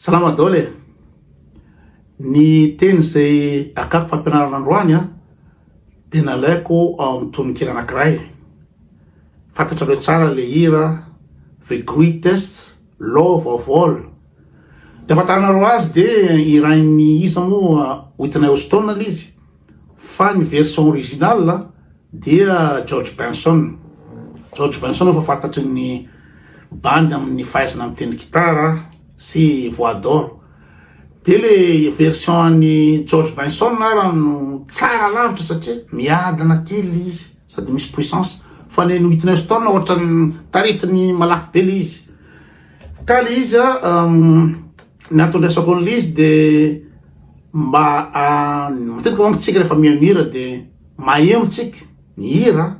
Salama daholo e! Ny teny izay akako fampianarana androany an, dia nalaiko ao amin'ny tononkira anankiray. Fantatrareo tsara ilay hira The Greatest Love of All. Ny ahafantaranareo azy dia hirain'ny iza moa Whitney Houston ilay izy. Fa ny version originale dia George Benson. George Benson efa fantatry ny bandy amin'ny fahaizana mitendry gitara sy voix d'or. Dia le version an'i George Benson ara no tsara lavitra satria miadana kely le izy sady misy puissance. Fa ny an'i Whitney Houston ohatran'ny taritiny malaky be le izy. Ka le izy ny antony resako an'le izy de mba matetika manko tsika rehefa mihaino hira de maheno tsika ny hira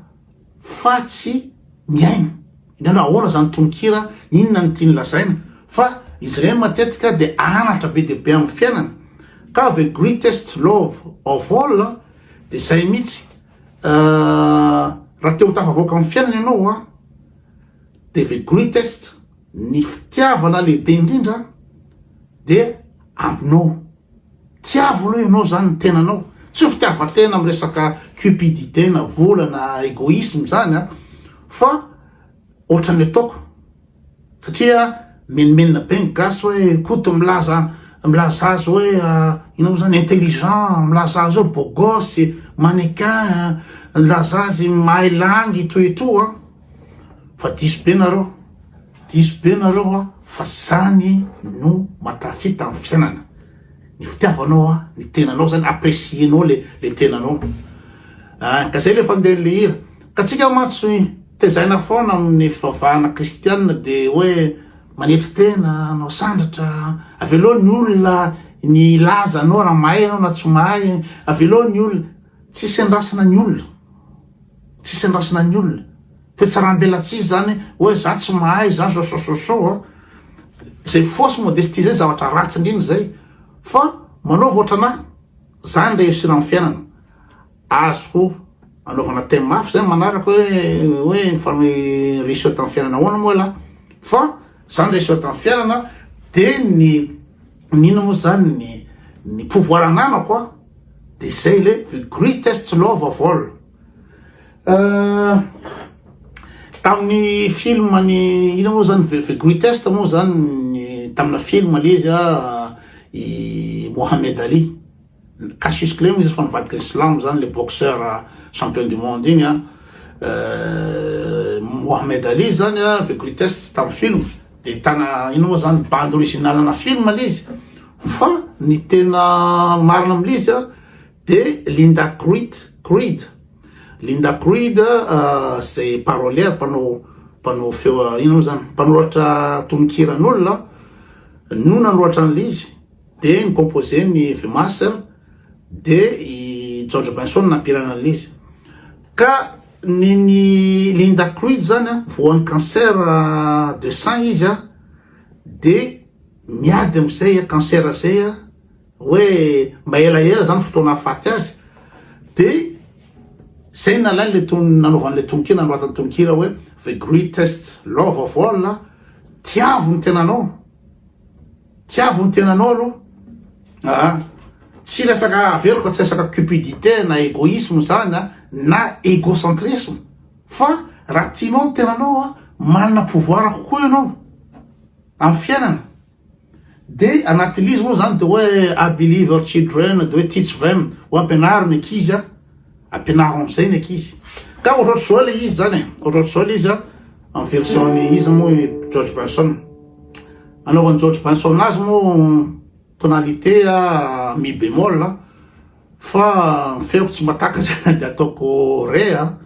fa tsy mihaino indrindra ahoana zany tononkira inona ny tiany lazaina fa izy ireny matetika de anatra be dia be amin'ny fiainana ka the greatest love of all de zay mihitsy raha te ho tafavoaka amin'ny fiainana ianao a de the greatest Ny fitiavana lehibe indrindra dia aminao. Tiavo aloha ianao zany ny tenanao. Tsy hoe fitiavan-tena amin'ny resaka cupidité na vola na égoïsme zany an, fa ohatran'ny ataoko. Satria menomenona be ny gasy hoe Koto milaza milaza azy hoe inona moa zany intelligent, milaza azy hoe beau gosse, mannequin, milaza azy mahay langue tout et tout an. Fa diso be nareo, diso be nareo a, fa zany no mahatafita amin'ny fiainana, ny fitiavanao a ny tenanao zany, apprecier-nao le le tenanao, ah ka zay le fandehan'le hira, ka tsika mantsy tezaina foana amin'ny fivavahana kristianina de hoe manetry tena, anao sandratra, avelao ny olona ny hilaza anao raha mahay ianao na tsy mahay, avelao ny olona, tsisy andrasana ny olona. Tsisy andrasana ny olona. Fihatsaram-belatsihy zany hoe za tsy mahay, za zao sao sao sao a. Zay fausse modestie zay zavatra ratsy indrindra zay. Fa manaova ohatranà, zany réussir amin'ny fiainana. Azoko anaovana thème hafa zay manaraka hoe hoe fa réussir tamin'ny fiainana ahoana moa elah. Fa zany réussir tamin'ny fiainana de ny ny inona moa zany ny ny pouvoir ananako a de zay le the greatest love of all. Tamin'ny film ny ina moa zany The Greatest moa zany tamina film le izy a i Mohamed Ali Cassius Clay moa izy fa nivadika islam zany le boxeur champion du monde iny a Mohamed Ali zany a The Greatest tamin'ny film de tana ina moa zany bande originale na film le izy fa ny tena marina amle izy a De Linda Creed, Creed, Linda Creed izay parolier, mpanao mpanao feo inona moa zany, mpanoratra tononkiran'olona no nanoratra an'ilay izy, de ni-composer ny The Master, de i George Benson nampirana an'ilay izy. Ka niny Linda Creed zany a, voan'ny cancer de sein izy a, de miady am'izay cancer zay a, Hoe mba elaela zany fotoana ahafaty azy de zay nalainy le ton nanaovany le tononkira nanoratany tononkira hoe the greatest love of all tiavo ny tenanao tiavo ny tenanao aloha aa tsy resaka averiko tsy resaka cupidité na égoïsme zany a na égocentrisme fa raha tianao ny tenanao a manana pouvoir kokoa ianao amin'ny fiainana. De anatin'izy moa zany de hoe I believe our children de hoe teach them, hoe ampianaro ny ankizy a, ampianaro amizay ny ankizy. Ka ohatrohatr'izao le izy zany e, ohatrohatr'izao le izy a, amin'ny version-n'i iza moa i George Benson. Anaovan'i George Benson azy moa tonalité a mi bémol a, fa ny feoko tsy mahatakatra de ataoko ré a.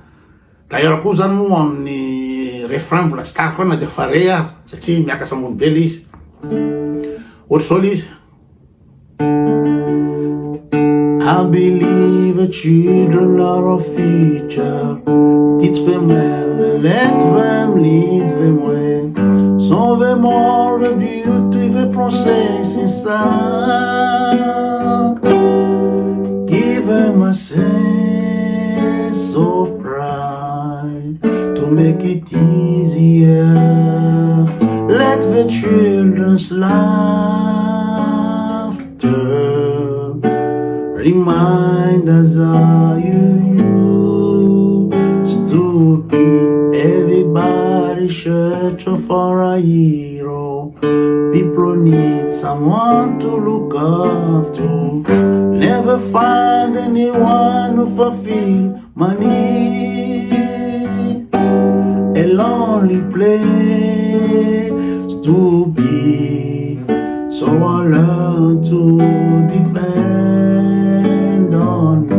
D'ailleurs koa zany moa amin'ny refrain mbola tsy tariko any na dia fa re ary satria miakatra ambony be le izy. Ohatr'izao le izy. I believe the children are our future. Teach them well and let them lead them well. Show them all the beauty the process inside. Give them a sense of pride to make it easier. Let the children's laugh. Remind us how you used to be. Everybody searching for a hero. People need someone to look up to. Never find anyone who fulfill my need. A lonely place to be. So I learn to depend on you.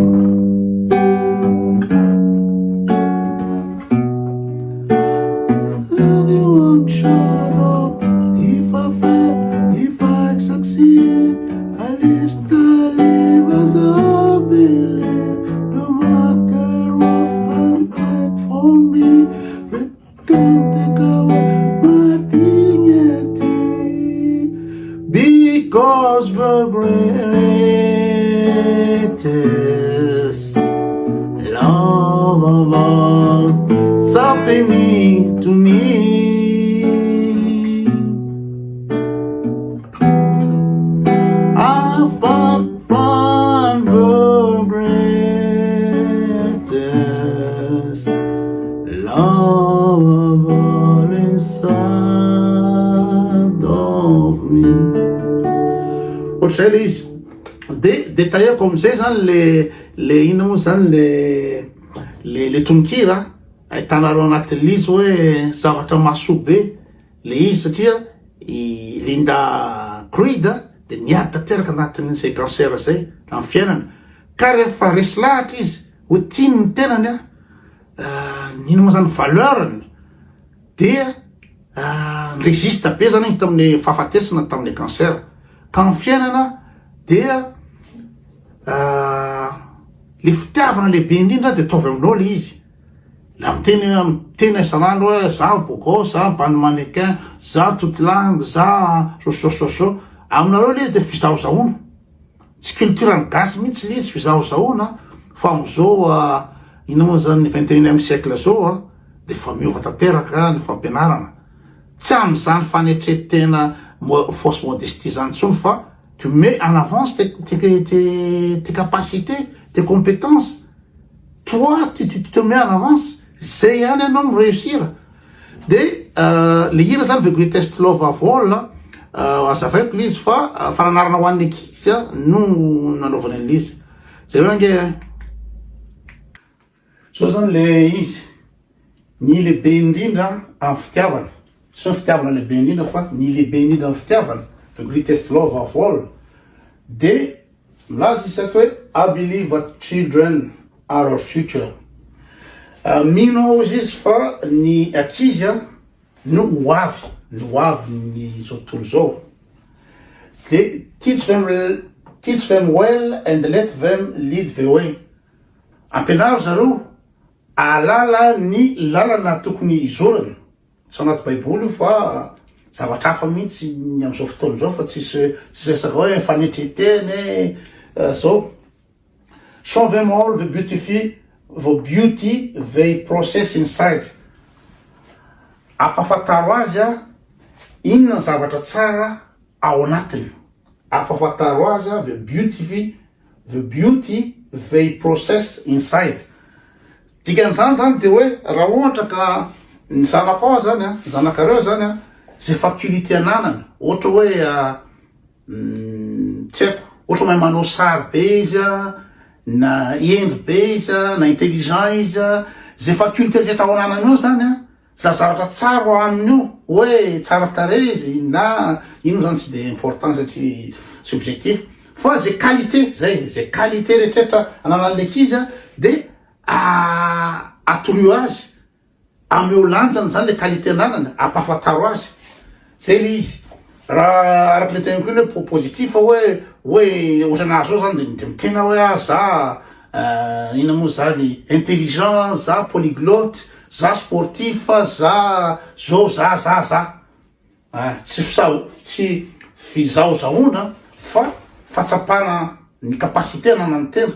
Anyone shut up. If I fail, if I succeed, at least I live as I believe. No matter what they take from me, they can't take away my dignity. Because the greatest love of all is happening to me. I found the greatest love of all inside of me. Ohatr'izay le izy de détailleko amizay zany le ina moa zany le tononkira ahitanareo anatin'le izy hoe zavatra mahasoa be le izy satria i Linda Creed de niady tanteraka anatin'izay cancer zay amin'ny fiainana ka rehefa resy lahatra izy hoe tiany ny tenany a ino moa zany valeurny dia résiste be zany izy tamin'ny fahafatesana tamin'ny cancer ka amin'ny fiainana dia le fitiavana lehibe indrindra de ataovy aminao le izy la miteny miteny isan'andro hoe za beau gosse, za bandy mannequin, za toute langue, za sosososo aminareo le izy de fizahozahoana tsy culture ny gasy mihitsy le izy fizahozahoana fa am'izao ino moa zany 21e siècle zao a de fa miova tanteraka ny fampianarana tsy am'izany fanetretena fausse modestie zany tsony fa tu mets en avance tes capacités, tes compétences. Toi, tu te mets en avance zay ihany ianao mi réussir de le hira zany the greatest love of all azavaiko le izy fa fananarana ho an'ny ankizy a no nanaovany an'le izy zareo ange zao zany le izy ny lehibe indrindra amin'ny fitiavana tsy hoe fitiavana lehibe indrindra fa ny lehibe indrindra amin'ny fitiavana the greatest love of all de milaza izy ato hoe I believe that children are our future. Mino aho izy izy fa ny ankizy a no ho avy no ho avy ny zao tontolo zao de teach them well and let them lead the way. Ampianaro zareo ahalala ny lalana tokony izorana tsy anaty baiboly io fa zavatra hafa mihitsy ny am'izao fotoana zao fa tsisy resaka hoe fanetreteny e zao. Show them all the beauty they possess inside. Ampahafantaro azy a inona ny zavatra tsara ao anatiny ampahafantaro azy a the beauty they possess inside. Dikan'izany zany de hoe raha ohatra ka ny zanakao zany a zanakareo zany a zay faculté ananany ohatra hoe tsy haiko ohatra mahay manao sary be izy a na endry be izy a na intelligent izy a zay faculté rehetra ao ananany eo zany a za zavatra tsara ao aminy io hoe tsara tare izy na ino zany tsy de important satria subjectif fa zay qualité zay qualité rehetrrehetra ananan'le ankizy a de atorio azy ameo lanjany zany le qualité ananany ampahafantaro azy zay le izy raha araky le teniko iny hoe positif hoe ohatra anazy zao zany de mitena hoe a za ina moa zany intelligent za polyglotte za sportif za zao za tsy fisa tsy fizahozahoana fa fahatsapana ny capacité ananany tena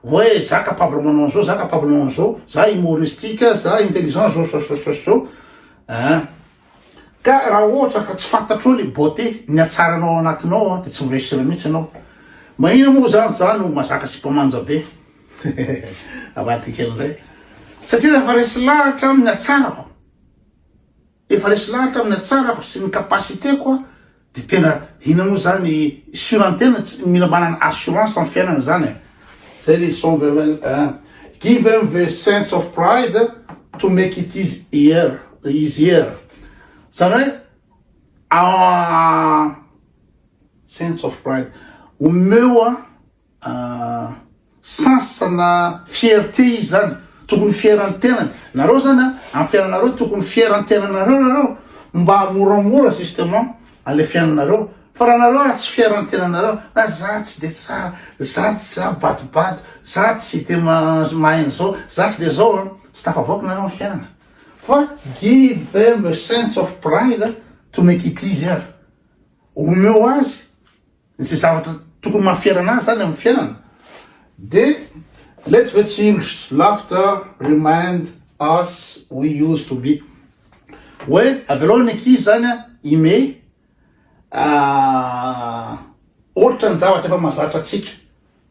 hoe za capable manao an'izao za capable manao an'izao za humoristique za intelligent zao zao zao zao zao ka raha ohatra ka tsy fantatrao le beauté ny atsaranao anatinao a de tsy mi réussir mihitsy anao. Maninona moa zany za no mazaka sipa manja be? Avadika kely indray. Satria rehefa resy lahatra amin'ny hatsarako, efa resy lahatra amin'ny hatsarako sy ny capacité-ko aho, dia tena inona moa zany sûr an-tena, tsy mila manana assurance amin'ny fiainana zany e. Zay le son give them the sense of pride to make it easier, easier. Zany hoe sense of pride, omeo a sens na fierté izy zany, tokony fier ny tenany, nareo zany a amin'ny fiainanareo tokony fier ny tenanareo nareo mba moramora justement an'le fiainanareo, fa raha nareo a tsy fier ny tenanareo, ah za tsy de tsara, za tsy za badobado, za tsy de mahay an'izao, za tsy de zao a, tsy tafavoaka nareo amin'ny fiainana, fa give them a sense of pride to make it easier, omeo azy Izay zavatra tokony maha-fiainana azy zany amin'ny fiainana de let the child's laughter remind us we used to be hoe avelao ny ankizy zany a ime ohatra ny zavatra efa mahazatra antsika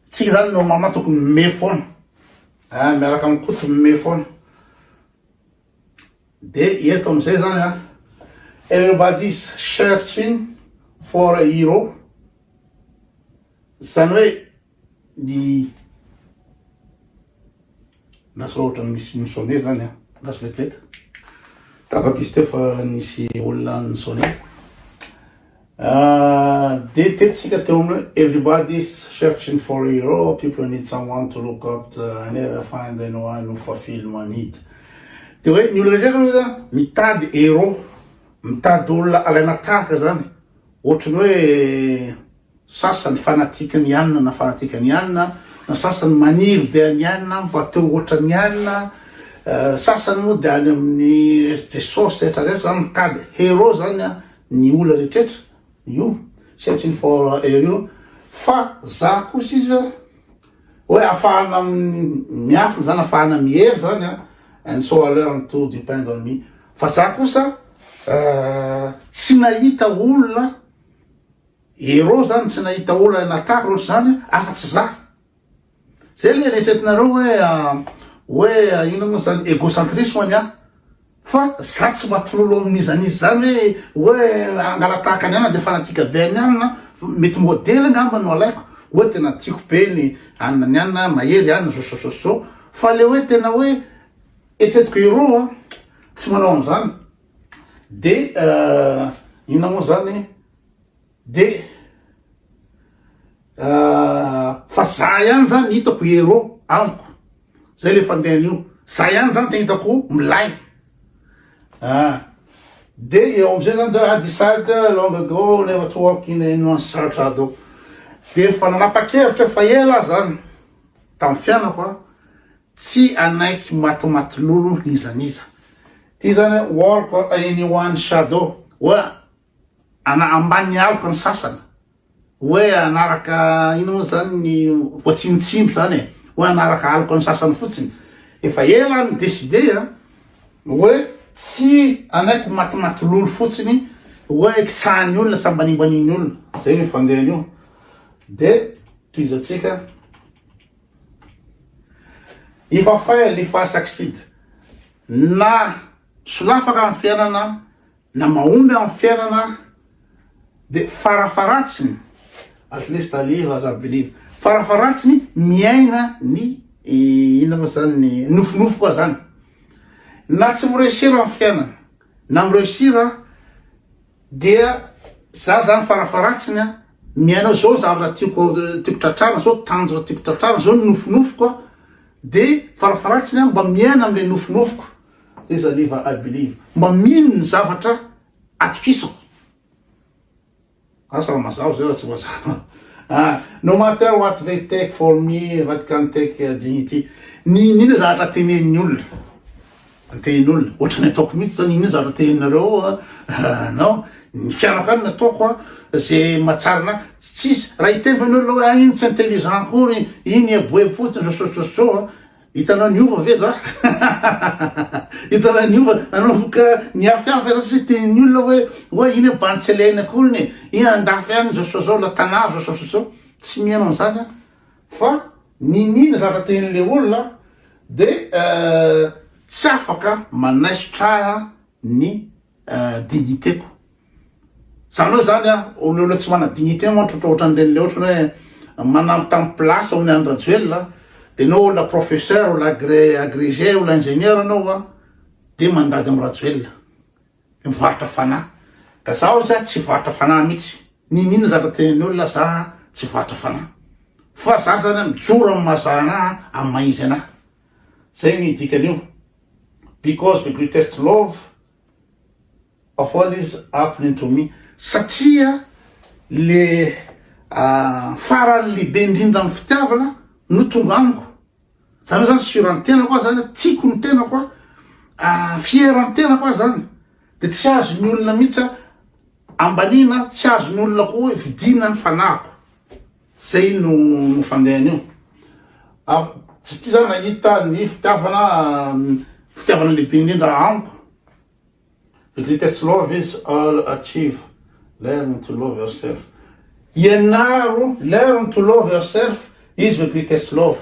tsika zany normalement tokony mime foana a miaraka amin'ny koto mime foana. De eto amizay zany a, everybody's searching for a hero, zany hoe ny lasa ohatrany misy mi-sonner zany a, lasa vetivety, tapaka izy teo fa nisy olona ni-sonner, de teto tsika teo amin'ny hoe everybody's searching for a hero, people need someone to look up to, I never find anyone who fulfill my need. De hoe ny olona rehetra zany zany mitady héros, mitady olona alaina tahaka zany, ohatry ny hoe sasany fanatique an'i anona na fanatique an'i anona, na sasany maniry be an'i anona mba te ho ohatran'i anona, sasany moa de any amin'ny Jesosy rehetra rehetra zany mitady héros zany an ny olona rehetra io, searching for hero, fa za kosa izy an. Hoe afahana miafina zany, afahana miery zany an, and so I learn to depend on me. Fa za kosa tsy nahita olona héros zany, tsy nahita olona natako loatra zany afa tsy za. Zay le eritreretinareo hoe hoe inona moa zany égocentrisme ny ahy. Fa za tsy maty-lolo amin'iza n'iza zany hoe hoe angala-tahaka ny anona de fanatique be an'i anona, mety modely angamba no alaiko hoe tena tiako be ny anona ny anona, mahery anona zao zao zao zao, fa le hoe tena hoe eritreretiko héros an, tsy manao an'izany, de inona moa zany de fa za ihany zany hitako héros amiko. Zay le fandehany io. Za ihany zany tena hitako milay. Ah. De eo amizay zany de I decided long ago never to walk in anyone's shadow. De efa nanapa-kevitra efa ela aho zany tamin'ny fiainako a, tsy hanaiky matimaty lolo n'iza n'iza. Ty zany walk anyone's shadow, hoe ana ambany aloka ny sasany. Hoe hanaraka ino moa zany ny voatsinotsinotro zany e, hoe hanaraka aloka ny sasany fotsiny. Efa ela aho ni-decider a, hoe tsy hanaiky ho matimaty lolo fotsiny hoe kitsahan'ny olona sy ambanimbanian'ny olona. Zay no fandehan'io. De tohizantsika. If I fail, if I succeed. Na solafaka amin'ny fiainana Na mahomby amin'ny fiainana de farafaharatsiny, at least I live as I believe, farafaharatsiny miaina ny inona moa zany ny nofinofy koa zany. Na tsy mi-reussir amin'ny fiainana na mi-reussir dia za zany farafaharatsiny a miaina hoe zao zavatra tiako tiako tratrarina, zao tanjona tiako tratrarina, zao ny nofinofiko a de farafaharatsiny aho mba miaina amle nofinofiko. This I live I believe. Mba mino ny zavatra atokisako. Asa raha mazava zay raha tsy mazava. Ah, no matter what they take for me, that can take dignity. Ny nino zavatra tenenin'ny olona. Tenenin'ny olona. Ohatran'ny ataoko mihitsy zany ino zavatra teneninareo ah, non. Ny fiainako any nataoko ah, ze mahatsara anahy. Tsisy raha hiteny fa ny olona hoe ah, iny tsy intelligent akory, iny eboebo fotsiny, zao zao zao zao. Ah. Hitanao niova ve za? Hitanao niova, nanomboka niafiafy za satria tenin'ny olona hoe hoe iny hoe bandy tsy alaina akory iny e, iny andafy any zao sy zao, la tanà zao sy zao. Tsy mihaino an'izany aho fa niniana zavatra tenin'le olona de tsy afaka manaisotra ahy ny dignité-ko. Zany hoe zany a, olona tsy manana dignité moa ohatry ohatran'ireny le ohatrany hoe manambitamby place ao amin'ny Andry Rajoelina de enao olona professeur, olona agré agrégé, olona ingénieur anao a de mandady amin'i Rajoelina. Mivarotra fanahy. Ka za ozy a tsy hivarotra fanahy mihitsy. N'inon'inona zavatra tenenin'ny olona za tsy hivarotra fanahy. Fa za zany a mijoro amin'ny maha za anahy, amin'ny maha izy anahy. Zay ny dikan'io. Because the greatest love of all is happening to me. Satria le farany lehibe indrindra amin'ny fitiavana no tonga amiko. Zany hoe zany sur ny tenako aho zany, tiako ny tenako aho, fier ny tenako aho zany, de tsy azon'ny olona mihitsy ambaniana, tsy azon'ny olona koa hoe vidiana ny fanahiko. Zay no no fandehan'io. Satria za nahita ny fitiavana, fitiavana lehibe indrindra amiko. The greatest love is all achieve learn to love yourself Ianaro learn to love yourself is the greatest love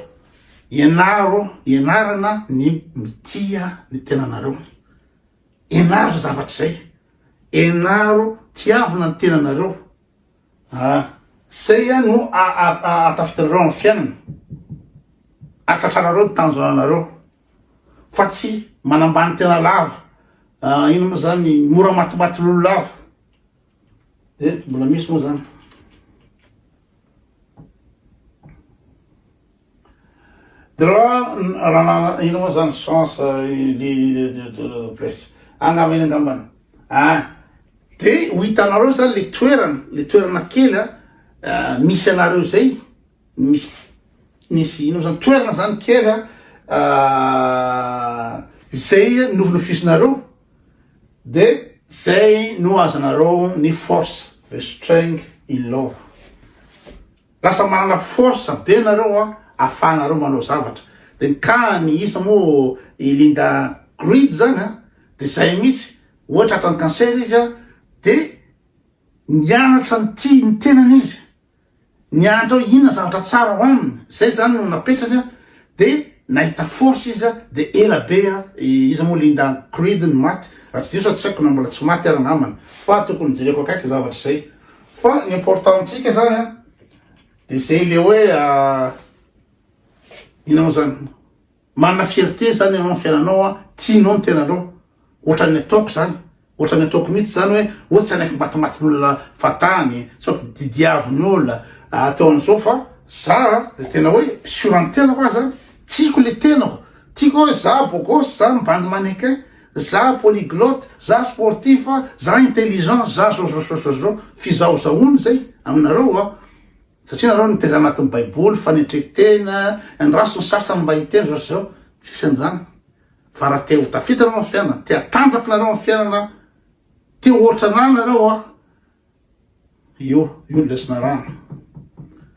Ianaro ianarana ny mitia ny tenanareo Ianaro zavatra izay Ianaro tiavina ny tenanareo Ah, zay no ahatafita-nareo amin'ny fiainana Ahatratrarareo ny tanjona anareo fa tsy manambany tena lava, inona moa zany, mora matimaty lolo lava, de mbola misy moa zany. De raha raha ino moa zany chance le place angamba iny angambany ah de ho hitanareo zany le toerana le toerana kely a misy anareo zay Misy misy inona zany toerana zany kely a zay nofinofisinareo de zay no azonareo ny force the strength in love lasa manana force be nareo a afahanareo manao zavatra de ny cas ny isa moa i Linda Creed zany a de zay mihitsy ohatra tratran'ny cancer izy a de nianatra ny tia ny tenany izy Nianatra hoe inona zavatra tsara ho aminy, zay zany no napetrany an, de nahita force izy an, de ela be an, iza moa Linda Creed no maty, raha tsy diso aho tsy haiko na mbola tsy maty ary angambany, fa tokony jereko akaiky zavatra zay, fa ny important amintsika zany an, de zay le hoe inona moa zany. Manana fierté zany ianao amin'ny fiainanao an, tianao ny tenanao, ohatran'ny ataoko zany, ohatran'ny ataoko mihitsy zany hoe oa tsy hanaiky matimatin'olona fahatany, tsy mampididiavin'ny olona atao an'izao fa za de tena hoe sur ny tenako aho zany, tiako le tenako, tiako hoe za beau gosse, za mibandy mannequin, za polyglotte, za sportif, za intelligent, za zao zao zao zao zao, fizahozahoana zay aminareo an. Satria nareo nitaiza anatin'ny baiboly, fanetretena, andraso ny sasany mba hiteny zao sy zao, tsisy an'izany. Fa raha te ho tafita nareo amin'ny fiainana, te hatanjaka nareo amin'ny fiainana, te ho ohatranà nareo a, io, io ny lesona arahana.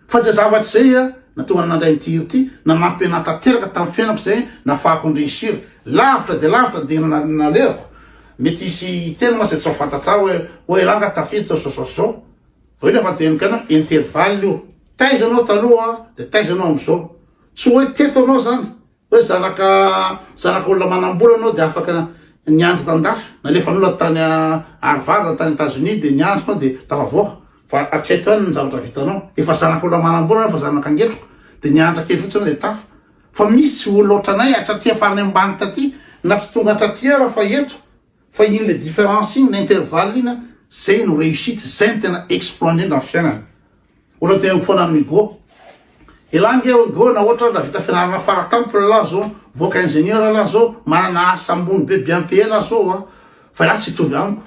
Fa zay zavatra zay a, nahatonga anah nandray an'ity hira ity, nanampy anah tanteraka tamin'ny fiainako zay, nahafahako ni-réussir. Lavitra dia lavitra ny dingana nalehako, mety hisy hiteny mantsy zay tsy mahafantatra ahy hoe, hoe elah angaha tafiditra zao zao zao. Vao ela fa dia nikana intervalle io. Taiza anao taloha dia taiza anao amizao. Tsy hoe teto anao zany, hoe zanaka zanaka olona manambola anao dia afaka niandry tandafy, nalefan'olona tany Harvard na tany Etats-Unis dia niandry anao dia tafavoaka. Fa hatreto ihany ny zavatra vitanao. Efa zanak'olona manambola anao, efa zanaka ngetroka dia niandry kely fotsiny anao dia tafa. Fa misy olona ohatranay hatraty farany ambany taty na tsy tonga hatraty ara fa eto. Fa iny le différence iny, ny intervalle iny an, zay no réussite, zay no tena exploit indrindra amin'ny fiainana. Ohatra teneniko foana amin'i Hugo, elah ange Hugo na ohatra nahavita fianarana faratampony lah zao, mivoaka ingénieur lah zao, manana asa ambony be bien payé lah zao an, fa elah tsy hitovy amiko.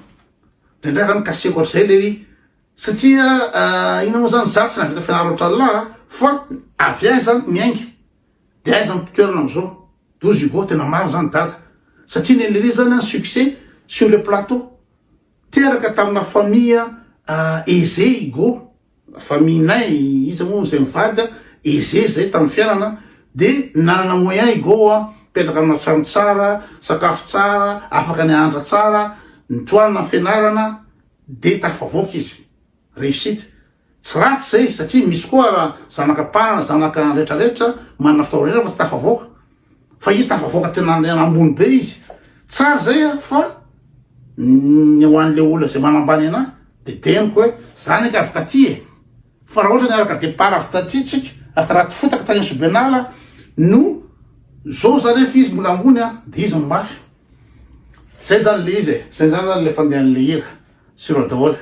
Indraindray zany kaseko ohatr'izay lery, satria inona moa zany, za tsy nahavita fianarana ohatran'lah fa avy aiza miainga. De aiza ny mpitoerana amizao? 12 Hugo, tena marina zany dada. Satria ny Lery zany an succès sur le plateau. Teraka tamina famille aisée Hugo, famille nay iza moa zay mivady an, aisée zay tamin'ny fiainana, de nanana moyen Hugo an, mipetraka amina trano tsara, sakafo tsara, afaka nianatra tsara, nitohanana ny fianarana, de tafavoaka izy. Réussite. Tsy ratsy zay satria misy koa raha zanaka mpanana zanaka retraretra manana fitaovana rehetra fa tsy tafavoaka. Fa izy tafavoaka tena ambony be izy. Tsara zay a fa ny ho an'le olona zay manambany anah de teniko hoe za neka avy taty e. Fa raha ohatra niaraka départ avy taty tsika avy tanaty fotaka tany Sobenala no zao za nefa izy mbola ambony a de izy no mafy. Zay zany le izy e. Zay zany le fandehan'le hira. Sur daholo.